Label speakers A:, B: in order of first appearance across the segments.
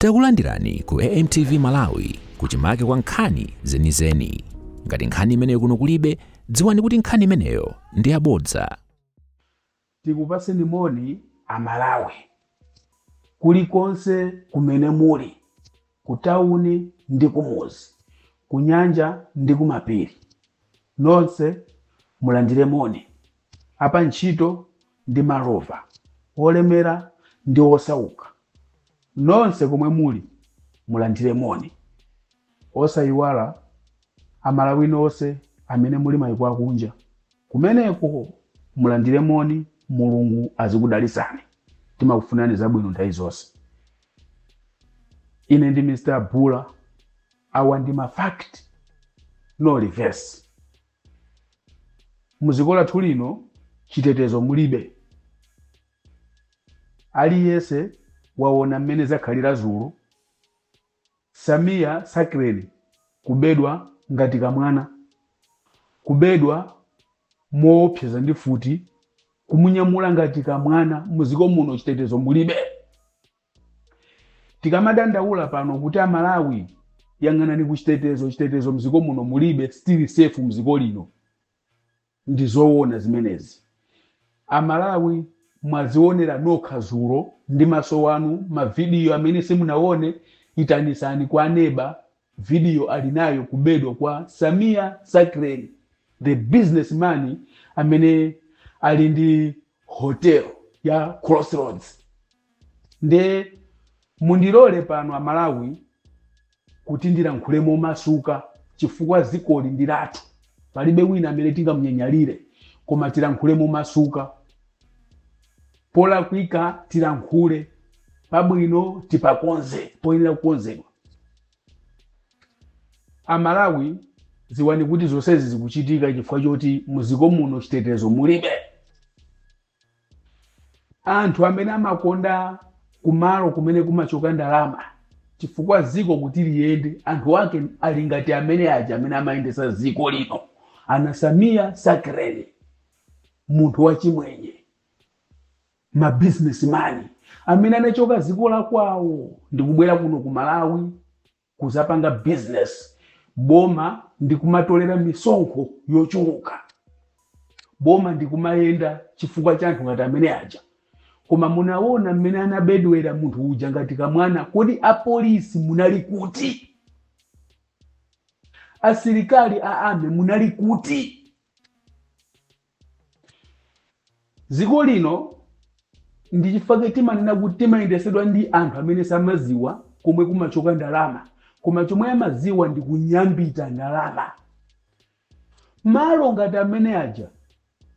A: Takulandirani ku AMTV Malawi, kuchimake kwa nkhani zenizeni. Ngati nkhani imeneyo kuno kulibe, dziwani kuti nkhani imeneyo ndi yabodza.
B: Tikupaseni moni Amalawi kulikonse kumene muli, ku tawuni ndi kumuzi, ku nyanja ndi kumapiri, nonse mulandire moni. Apa ntchito ndi malova, olemera ndi osauka, nonse komwe muli mulandire moni. Osayiwala Amalawi nonse amene muli mayiko akunja kumeneko, mulandire moni. Mulungu azikudalisani, timakufunani zabwino nthawi zonse. Ine ndi Mr Bula, awa ndi ma fact, no reverse. Muziko lathu lino chitetezo mulibe. Aliyense waona mmene zakhalira zulo, Sameer Sakreni kubedwa ngati kamwana, kubedwa moopseza ndi futi, kumunyamula ngati kamwana. Muziko muno chitetezo mulibe. Tikamadandaula pano kuti Amalawi yang'anani ku chitetezo, chitetezo mziko muno mulibe, still safe mziko lino, ndi zoona zimenezi. Amalawi mwazionera nokha zulo ndi maso wanu mavidiyo. Amene simunaone, itanisani kwa neba, vidiyo ali nayo, kubedwa kwa Sameer Sakreni, the businessman amene ali ndi hotel ya Crossroads. Nde mundilole pano Amalawi kuti ndilankhule momasuka, chifukwa zikoli ndi lathu, palibe wina amene tingamunyanyalire, koma tilankhule momasuka. Polakwika tilankhule, pabwino tipakonze poyenera kukonzedwa. Amalawi ziwani kuti zonsezi zikuchitika chifukwa choti muziko muno chitetezo mulibe. Anthu amene amakonda kumalo kumene kumachoka ndalama, chifukwa ziko kuti liyende anthu ake ali ngati amene aja amene amayendesa ziko lino, ana Sameer Sakreni, munthu wachimwenye, mabusinessman amene anachoka ziko la kwawo ndikubwera kuno ku Malawi kuzapanga business, boma ndikumatolera misonkho yochuluka, boma ndikumayenda chifukwa cha anthu ngati amene aja. Koma munaona mmene anabedwera munthu uja ngati kamwana. Kodi apolisi munali kuti? Asilikali a army munali kuti? Dziko lino ndi chifukwa timanena kuti timayendesedwa ndi anthu amene samaziwa komwe kumachoka ndalama, koma chomwe amaziwa ndi kunyambita ndalama. Malo ngati amene aja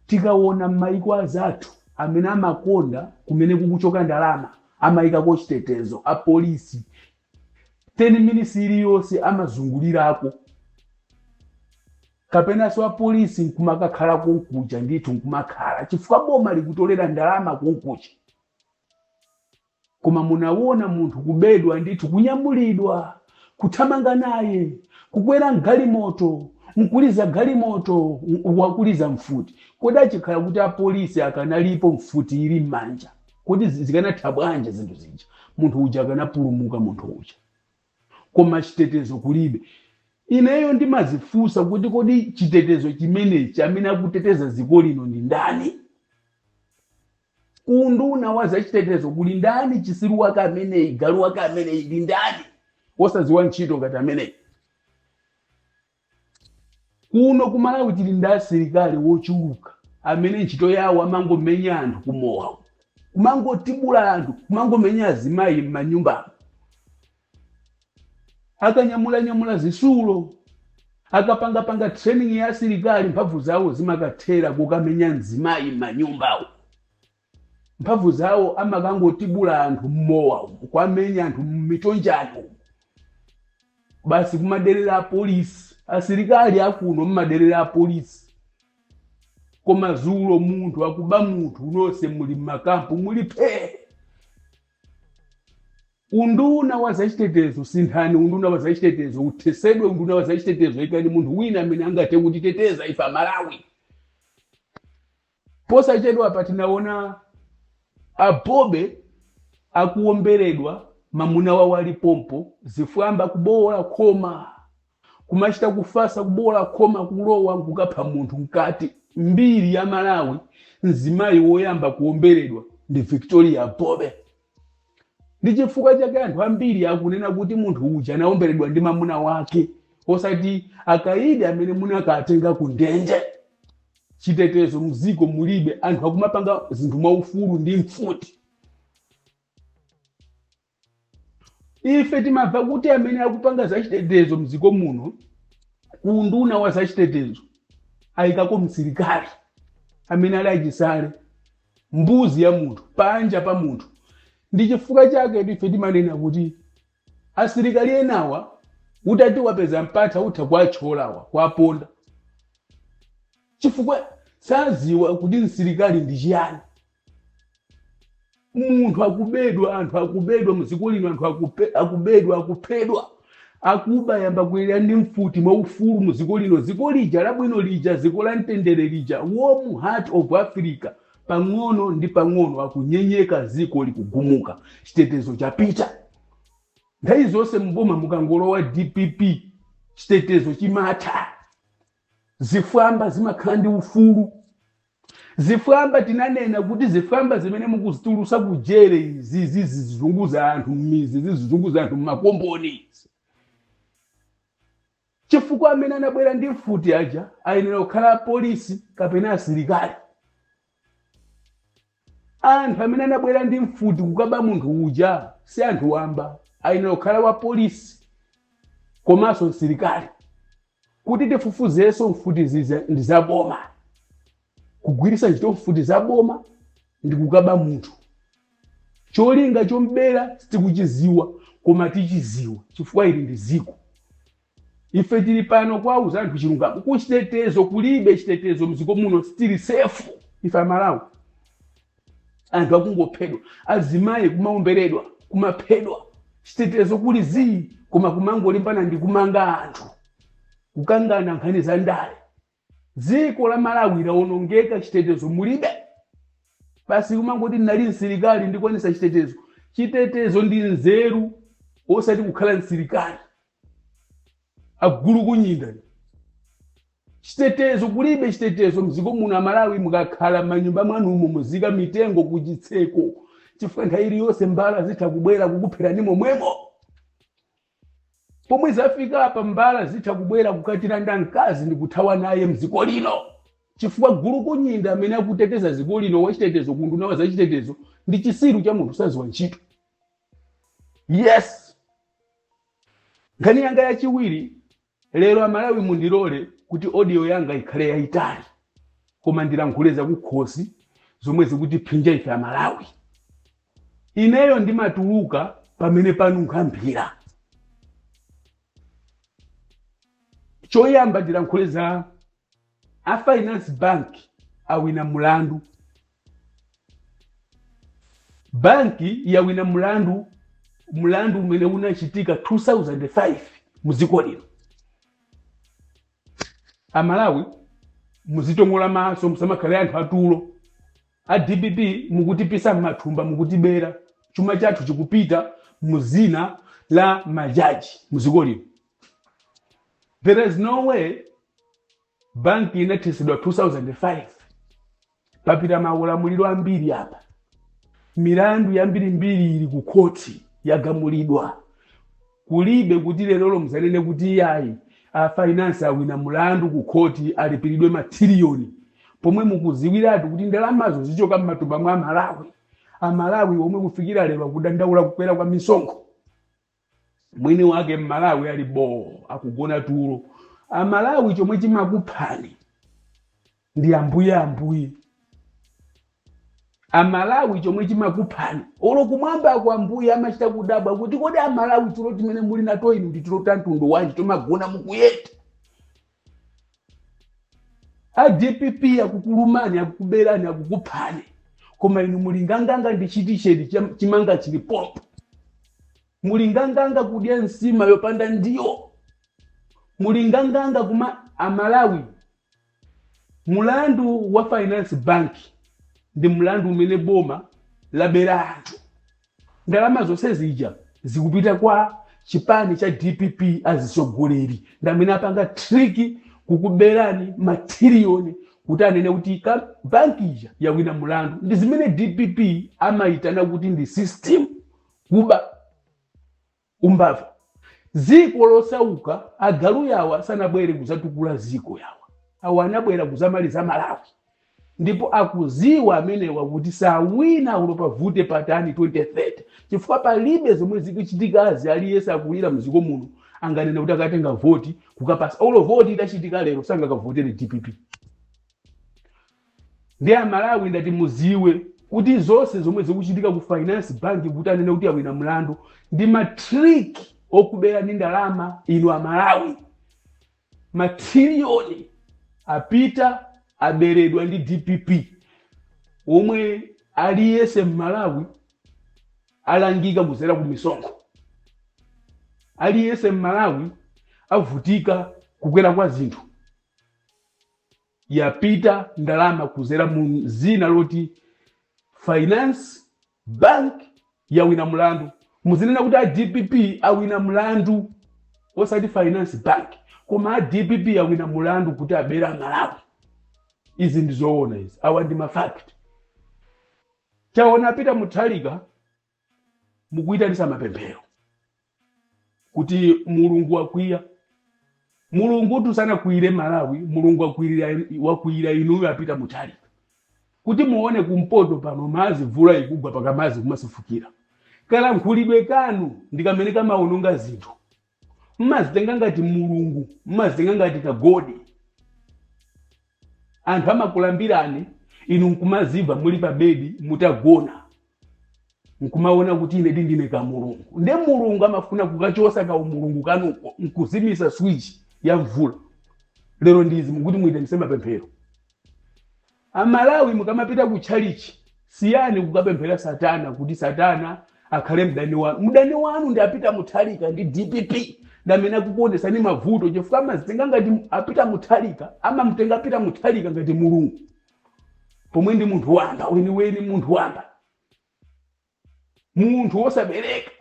B: tikaona m'mayiko azathu amene amakonda kumene kukuchoka ndalama, amayikako chitetezo, apolisi 10 minutes iliyonse amazungulirako, kapenanso apolisi nkumakakhala konkuja ndithu, nkumakhala chifukwa boma likutolera ndalama konkuja. Koma munaona munthu kubedwa ndithu, kunyamulidwa, kuthamanga naye, kukwera mgalimoto, nkuliza galimoto, wakuliza mfuti. Kodi achikhala kuti apolisi akanalipo, mfuti ili m'manja, kodi zikanatha bwanji zinthu zija? Munthu uja akanapulumuka munthu uja, koma chitetezo kulibe. Ineyo ndimazifunsa kuti kodi chitetezo chimenechi, amene akuteteza dziko lino ndi ndani? Unduna wa zachitetezo kuli ndani? Chisiru wake ameneyi, galu wake ameneyi ndi ndani, wosaziwa ntchito ngati ameneyi? Kuno ku Malawi tili ndi asilikali wochuluka amene ntchito yawo amangomenya anthu kumowa, kumangotibula anthu, kumangomenya azimayi m'manyumbamo, akanyamulanyamula zisulo, akapangapanga training ya asilikali, mphamvu zawo zimakathera kukamenya mzimayi m'manyumbawo. Mphamvu zawo amakangotibula anthu mmowa umu, kwamenya anthu mmitonjani umu basi, kumaderera apolisi. Asilikali akuno mmaderera apolisi. Koma zulo munthu akuba munthu, nonse muli mmakampu muli phee. Unduna wa zachitetezo sinthani, unduna wa zachitetezo uthesedwe, unduna wa zachitetezo ikani munthu wina amene angathe kutiteteza ife Amalawi. Posachedwa apa tinaona abobe akuwomberedwa Mamuna wawo ali pompo, zifwamba kubowola khoma, kumachita kufasa kubowola khoma, kulowa nkukapha munthu mkati. Mbiri ya Malawi, mzimayi woyamba kuomberedwa ndi Victoria Bobe. Ndi chifukwa chake anthu ambiri akunena kuti munthu uja anaomberedwa ndi mamuna wake, osati akaidi amene munakatenga ku ndende. Chitetezo mziko mulibe, anthu akumapanga zinthu mwaufulu ndi mfuti. Ife timamva kuti amene akupanga zachitetezo mdziko muno, ku unduna wa zachitetezo, ayikako msilikali amene ali achisale, mbuzi ya munthu, panja pa munthu. Ndi chifukwa chake ife timanena kuti asilikali enawa utati wapeza mpata utha kuwatcholawa, kuwaponda, chifukwa saziwa kuti msilikali ndi chiyani. Munthu akubedwa, anthu akubedwa mdziko lino, anthu akubedwa, akuphedwa, akuba yamba kuyenda ndi mfuti mwaufulu mdziko lino. Dziko lija labwino lija, dziko la mtendere lija, warm heart of Africa, pang'ono ndi pang'ono akunyenyeka, dziko likugumuka, chitetezo chapita. Nthawi zonse mboma mukangolowa DPP, chitetezo chimatha, zifwamba zimakhala ndi ufulu. Zifwamba, tinanena kuti zifwamba zimene mukuzitulusa kujere izi zizizunguza anthu m'mizi, zizizunguza anthu m'makomboni, chifukwa amene anabwera ndi mfuti aja ayenera kukhala apolisi kapena asilikali. Anthu amene anabwera ndi mfuti kukaba munthu uja si anthu wamba, ayenera kukhala wa polisi komanso msilikali, kuti tifufuzenso mfuti ndi zaboma. Kugwiritsa ntchito mfuti zaboma ndi kukaba munthu, cholinga chombera sitikuchiziwa, koma tichiziwa chifukwa ili ndi ziko. Ife tili pano kuwauza anthu chilungamo. Kuchitetezo kulibe chitetezo mdziko muno, sitili safe ife Amalawi. Anthu akungophedwa, azimayi kumaomberedwa, kumaphedwa, chitetezo kuli zii, koma kumangolimbana ndi kumanga anthu, kukangana nkhani za ndale. Dziko la Malawi lawonongeka, chitetezo mulibe. Basi kumangoti ndinali msilikali, ndikwanisa chitetezo. Chitetezo ndi nzeru, osati kukhala msilikali. Agulu kunyinda, chitetezo kulibe, chitetezo mdziko muno. Amalawi, mukakhala m'manyumba mwanumo, muzika mitengo kuchitseko, chifukwa nthawi iliyonse mbala zitha kubwera kukupherani momwemo. Pomwe zafika apa, mbala zitha kubwera kukatilanda mkazi ndi kuthawa naye mdziko lino, chifukwa gulu kunyinda amene akuteteza dziko lino, wachitetezo, kunduna wa zachitetezo, ndi chisiru cha munthu, saziwa ntchito. Yes, nkhani yanga yachiwiri lero, Amalawi, mundilole kuti audio yanga ikhale yayitali, koma ndilankhule zakukhosi zomwe zikutiphinja ife Amalawi. Ineyo ndimatuluka pamene panunkha mphira. Choyamba ndilankhule za a Finance Bank awina mulandu. Banki yawina mulandu, mulandu umene unachitika 2005 muziko lino. Amalawi, muzitong'ola maso, musamakhale anthu atulo. A DPP mukutipisa m'mathumba, mukutibera chuma chathu, chikupita muzina la majaji muziko lino. There is no way banki inathetsedwa 2005, papita maulamuliro ambiri apa, milandu yambirimbiri ili ku khoti yagamulidwa. Kulibe kuti lerolo muzanene kuti iyayi, a Finance awina mulandu ku khoti, alipiridwe matiriyoni, pomwe mukuziwiratu kuti ndalamazo zichoka m'matumba mwa Amalawi. Amalawi omwe kufikira lero akudandaula kukwera kwa misonkho, mwini wake Mmalawi ali boo, akugona tulo. Amalawi, chomwe chimakuphani ndi ambuye, ambuye. Amalawi, chomwe chimakuphani, olo kumwamba kwa ambuye amachita kudabwa kuti kodi Amalawi tulo timene muli nato inu ndi tulo ta mtundu wanji, tomagona mukuyenda? A DPP akukulumani, akukuberani, akukuphani, koma inu muli nganganga ndi chitisheti chimanga chili pompo, muli nganganga kudya nsima yopanda ndiwo, muli nganganga kuma. Amalawi, mulandu wa Finance Bank ndi mlandu umene boma labera anthu ndalama zonse zija. Zikupita kwa chipani cha DPP. Azisogoleri ndi amene apanga trick kukuberani matiriyoni kuti anene kuti banki ija yawina mulandu. Ndi zimene DPP amayitana kuti ndi system, kuba, umbava. Ziko losauka, agalu yawa sanabwere kuzatukula ziko yawa, awa anabwera kuzamaliza Malawi. Ndipo akuziwa amenewa kuti sawina ulo pavute patani 2030, chifukwa palibe zomwe zikuchitikazi. Aliyense akulira mziko muno, anganene kuti akatenga voti kukapasa, olo voti itachitika lero sangakavotere DPP. Ndi Amalawi, ndati muziwe kuti zonse zomwe zikuchitika ku Finance Bank kuti anene kuti awina mlandu ndi matrick okubera ndi ndalama inu Amalawi. Matiriyoni apita, aberedwa ndi DPP, omwe aliyense mMalawi alangika kuzera ku misonkho. Aliyense mMalawi avutika kukwera kwa zinthu. Yapita ndalama kuzera mu zina loti Finance Bank yawina mlandu. Muzinena kuti a DPP awina mlandu, osati Finance Bank, koma a DPP awina mlandu kuti abera Malawi. Izi ndi zoona izi, awa ndi mafact. Chaona Peter Mutharika mukuyitanisa mapemphero kuti Mulungu wakwiya. Mulungu tusanakwiyire Malawi, Mulungu wakwiyira inuyo apita Mutharika. Kuti muone, kumpoto pano mazi, mvula ikugwa pakamazi kumasefukira. Kalankhulidwe kanu ndi kamene kamaononga zinthu. Mmazitenga ngati Mulungu, mmazitenga ngati kagodi. Anthu amakulambirani, inu nkumazimva muli pa bedi mutagona, nkumaona kuti ine ndine ka Mulungu. Nde Mulungu amafuna kukachosa ka umulungu kanuko nkuzimisa switch ya mvula. Lero ndizi mukuti muyitanise mapemphero. Amalawi, mukamapita ku tchalichi, siyani kukapemphera satana kuti satana akhale mdani wanu. Mdani wanu ndi apita Mutharika ndi DPP, ndamene akukuonesani mavuto, chifukwa amazitenga ngati apita Mutharika, amamtenga apita Mutharika ngati Mulungu, pomwe ndi munthu wamba weniweni, munthu wamba, munthu wosabereka,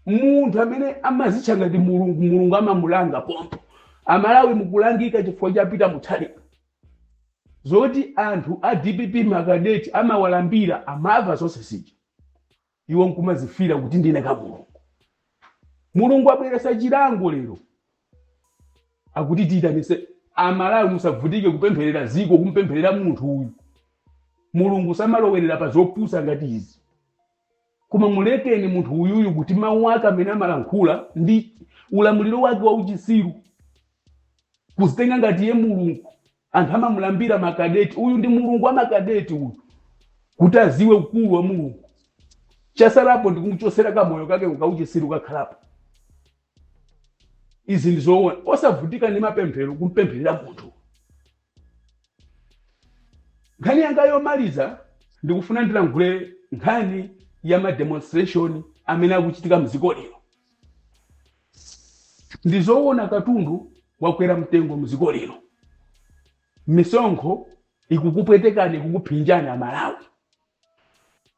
B: munthu amene amazitcha ngati Mulungu. Mulungu amamulanga pompo. Amalawi mukulangika chifukwa chapita Mutharika. Zoti anthu a DPP makadeti amawalambira, amava zonse zija, iwo nkumazifira kuti ndine ka Mulungu. Mulungu abweresa chilango lero, akuti tiyitanise. Amalawi, musavutike kupempherera ziko, kumpempherera munthu uyu. Mulungu samalowerera pa zopusa ngati izi, koma mulekeni munthu uyuyu kuti mawu ake amene amalankhula ndi ulamuliro wake wa uchisiru, kuzitenga ngati ye Mulungu. Anthu amamulambira makadeti, uyu ndi Mulungu wa makadeti uyu, kuti aziwe ukulu wa Mulungu. Chasalapo ndikumuchosera kamoyo kake kauchisiru kakhalapo. Izi ndi zoona, osavutika ndi mapemphero kumpempherera munthu. Nkhani yanga yomaliza, ndikufuna ndilankhule nkhani ya mademonstration amene akuchitika mdziko lino. Ndi zoona, katundu wakwera mtengo mdziko lino, misonkho ikukupwetekani, ikukuphinjani Amalawi,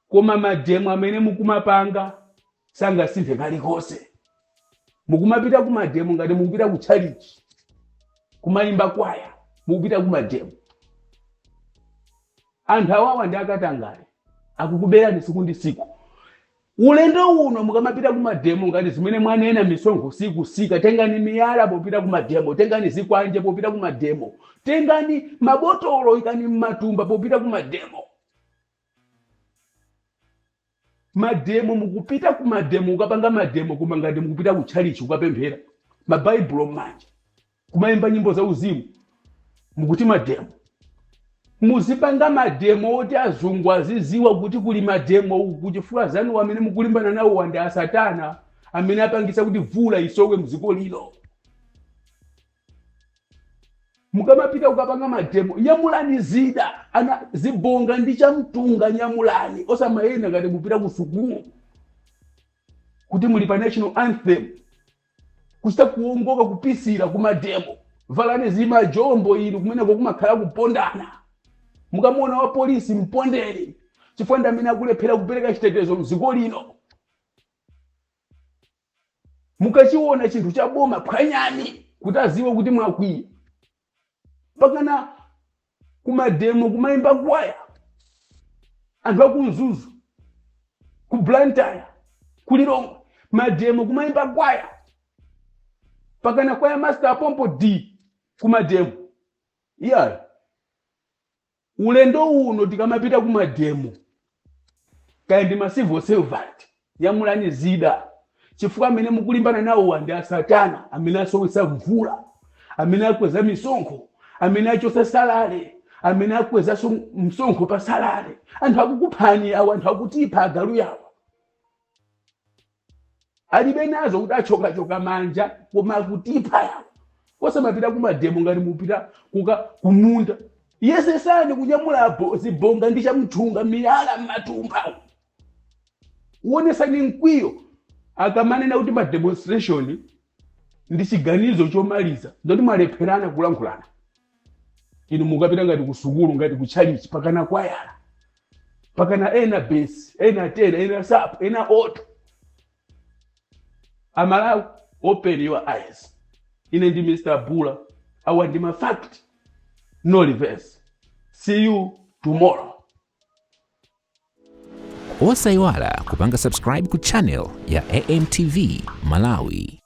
B: koma mademo amene mukumapanga sangasinthe kalikonse. Mukumapita ku mademo ngati mukupita ku tchalichi kumayimba kwaya, mukupita ku mademo. Anthu awawa ndi akatangale, akukuberani siku ndi siku. Ulendo uno mukamapita ku mademo, ngati zimene mwanena, misonkho sikusika, tengani miyala popita ku mademo, tengani zikwanje popita ku mademo, tengani mabotolo ikani mmatumba popita ku mademo. Mademo, mukupita ku mademo ukapanga mademo, koma ngati mukupita ku tchalichi ukapemphera, mabaibulo m'manja, kumayimba nyimbo za uzimu, mukuti mademo. Muzipanga mademo oti azungu aziziwa kuti kuli mademo uku, chifukwa zanu amene mukulimbana nawo ndi asatana amene apangisa kuti vula isowe mdziko lino. Mukamapita kukapanga mademo, nyamulani zida, ana zibonga ndi chamtunga, nyamulani, osamayenda ngati mupita ku sukulu kuti muli pa national anthem, kuchita kuwongoka kupisira ku mademo. Valani zimajombo inu, kumeneko kumakhala kupondana. Mukamuona wa polisi, mpondeni. Chifukwa ndi amene akulephera kupereka chitetezo mdziko lino. Mukachiona chinthu cha boma, phwanyani kuti aziwe kuti mwakwiya. Pakana kumademo kumayimba kwaya, anthu akumzuzu, ku Blantyre, ku Lilongwe, mademo kumayimba kwaya, pakana kwaya master apompo d kumademo. Iyayi, ulendo uno tikamapita kumademo, kaya ndi ma civil servant, nyamulani zida, chifukwa amene mukulimbana nawo ndi asatana amene asowetsa mvula, amene akweza misonkho, amene achosa salary, amene akwezanso msonkho pa salary. Anthu akukuphani awo, anthu akutipha agalu yawo. Alibe nazo kuti achokachoka manja, koma akutipha yawo. Osamapita kumademo ngati mupita kuka kumunda. Yesesani kunyamula zibonga ndi chamthunga, miyala m'matumba, uonesani mkwiyo. Akamanena kuti ma demonstration ndi chiganizo chomaliza, ndoti mwalepherana kulankhulana. Inu mukapita ngati ku sukulu, ngati ku chalichi, pakana kwayala, pakana ena bass, ena tenor, ena sub, ena alto. Amalawi, open your eyes. Ine ndi Mr Bula. Awa ndi ma fact, no reverse. See you tomorrow.
A: Osayiwala kupanga subscribe ku channel ya AMTV Malawi.